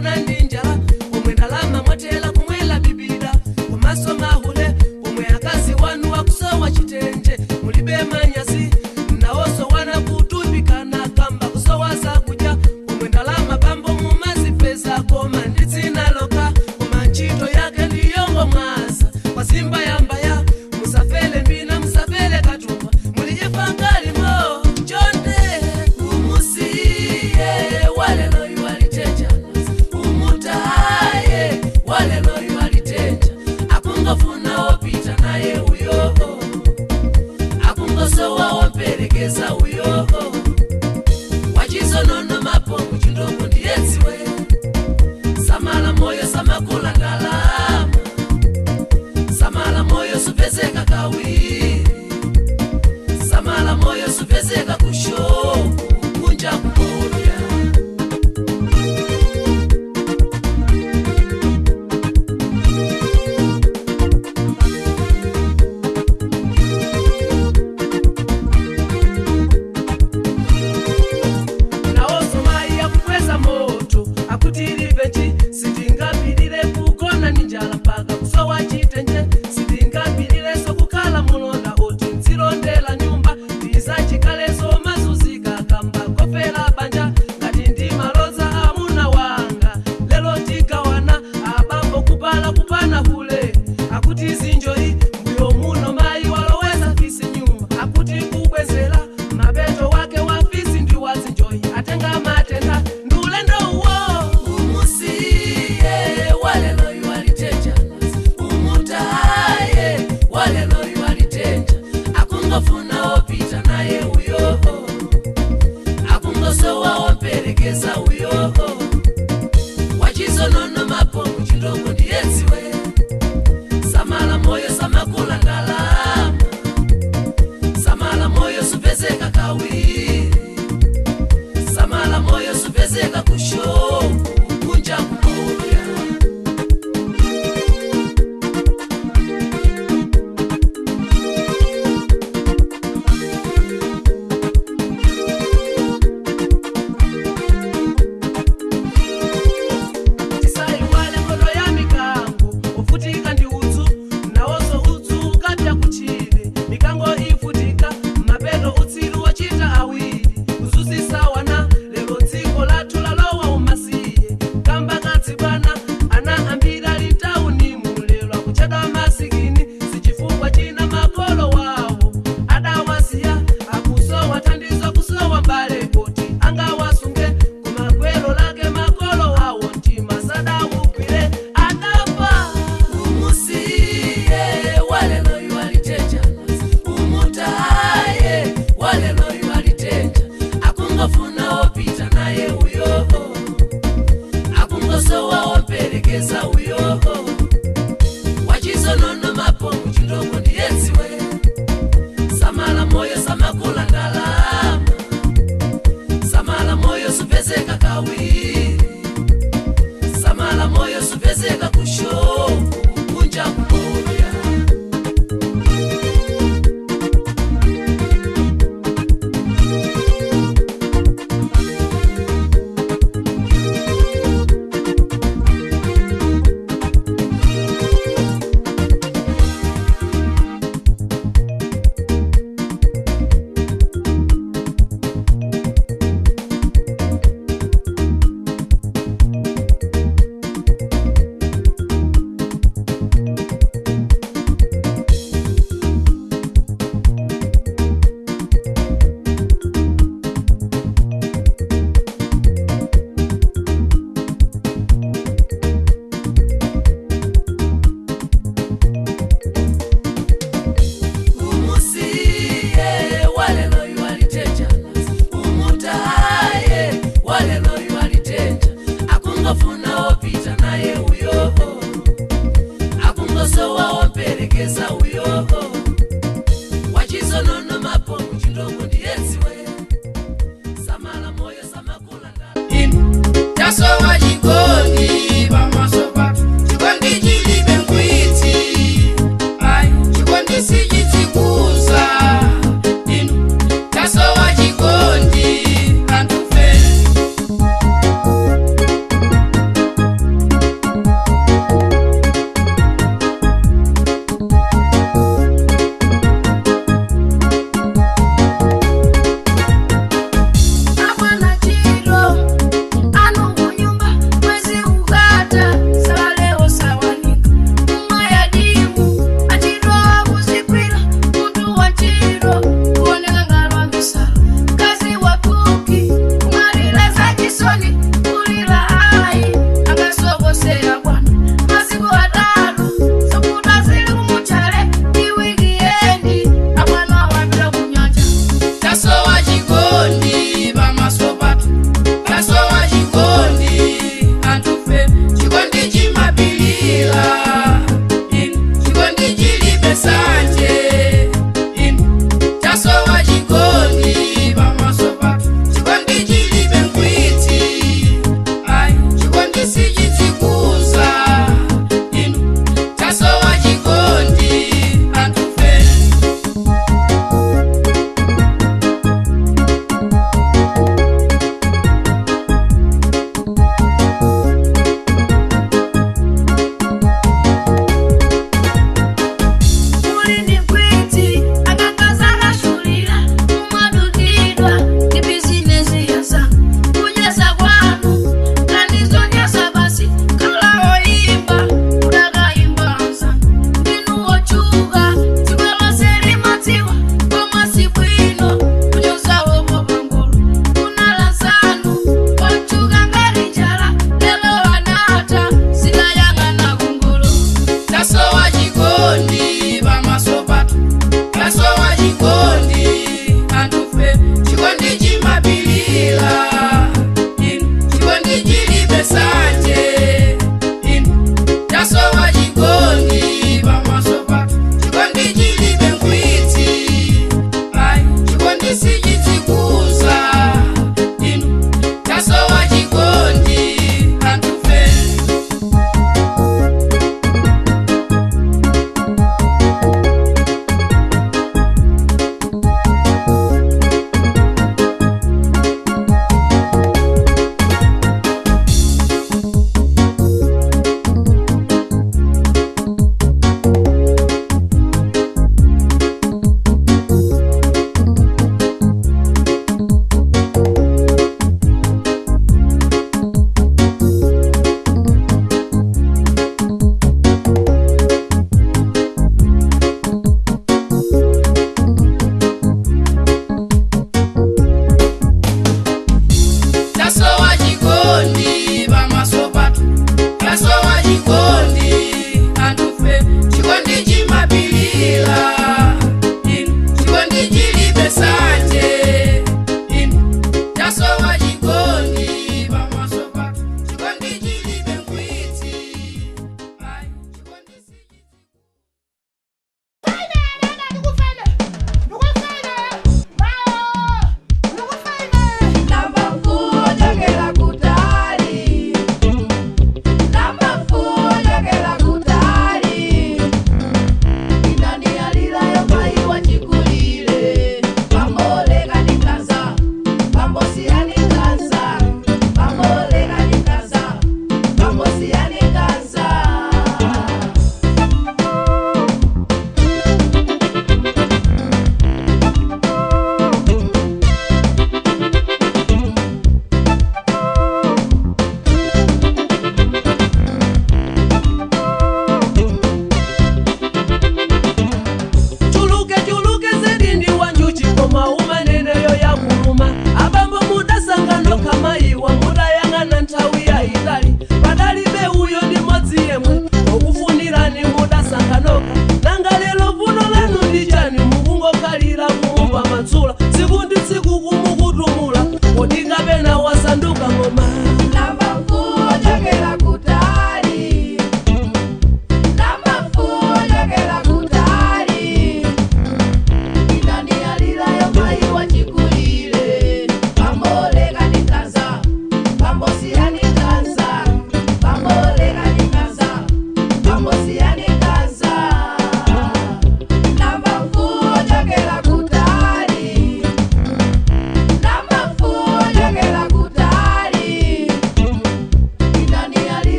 kugona ndi njala pomwe ndalama mwatela kumwela bibida komanso mahule pomwe akazi wanu wakusowa chitenje mulibe manyazi nawonso wana kutupikana kamba kusowa zakudya pomwe ndalama pambo mumazipeza koma ndi dzina lokha koma ntchito yake ndiyongo mwaza kwazimba yambaya musafele mbina musafele katumba mulijefangalimo chonde umusiye walelo iwaliteja umutaye walelo iwaliteja akungofuna opita naye uyo akungosowa womperekeza uyo wachizonono mapongu chindoko ndiyedziwe samala moyo samakula ndalama samala moyo supezeka kawiri samala moyo supezeka kushoku kunja kukolya. Nawosomai akukweza moto akuti ilivechi sitingapilire kugona ni njala mpaka kusowa chitenje sitingapilire sokukhala mulonda oti nzilondela nyumba ndizachikaleso mazuzika kamba kofela banja ngati ndi maloza amuna wanga lelo tikawana abambo kupala kupana hule akuti zinjoyi mbuyo muno mayi waloweza fisi nyumba akuti kubwezera mapeto wake wa fisi ndi wazinjoyi atenga matenda ndulendo uwo umusiye walelo iwaliteja umutaye walelo iwaliteja akungofuna opita naye uyo akungosowa womperekeza uyo wachizonono mapongu chindoko ndiyedziwe samala moyo samakula ndalama samala moyo supezeka kawiri samala moyo supezeka kushoku kunja kukolya. Tisaiwale ngono ya mikango ufutika ndi udzu nawonso udzu ukapya kuchire mikango ifutika mapeto utsiru wachita awiri kuzunzitsa wana lero dziko lathu lalowa umasiye kamba katsibwana ana ambiri ali mtaunimu lero akuchedwa masikini sichifukwa china makolo wawo adawasiya akusowa thandizo kusowa mbale kuti angawasunge kumagwero lake makolo wawo mtima sadawugwire adafa umusiye walelo iwaliteja umutaye walelo iwaliteja akungofuna opita naye uyo akungosowa womperekeza uyo wachizonono mapongu chindoko ndiyedziwe samala moyo samakula ndalama samala moyo supezeka kawiri samala moyo supezeka kushoku kunja kukolya. Umusiye walelo iwaliteja umutaye walelo iwaliteja akungofuna opita naye uyo akungosowa womperekeza uyo wachizonono mapongu chindoko ndiyedziwe samala moyo samakula ndalama Tasowa chikondi pamaso pathu chikondi chilibe nkhwidzi ayi chikondi sichidzikuza inu tasowa chikondi anthu fe.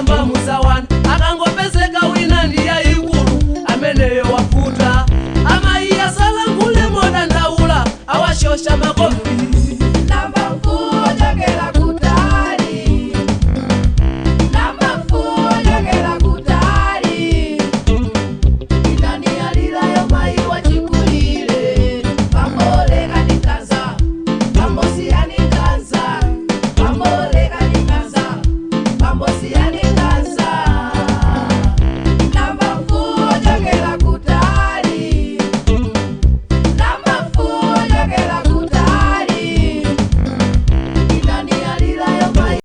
Akamba muzawana akangopezeka wina ndi yayikulu ameneyo wafuta. Amayi asalangule modandaula awashosha.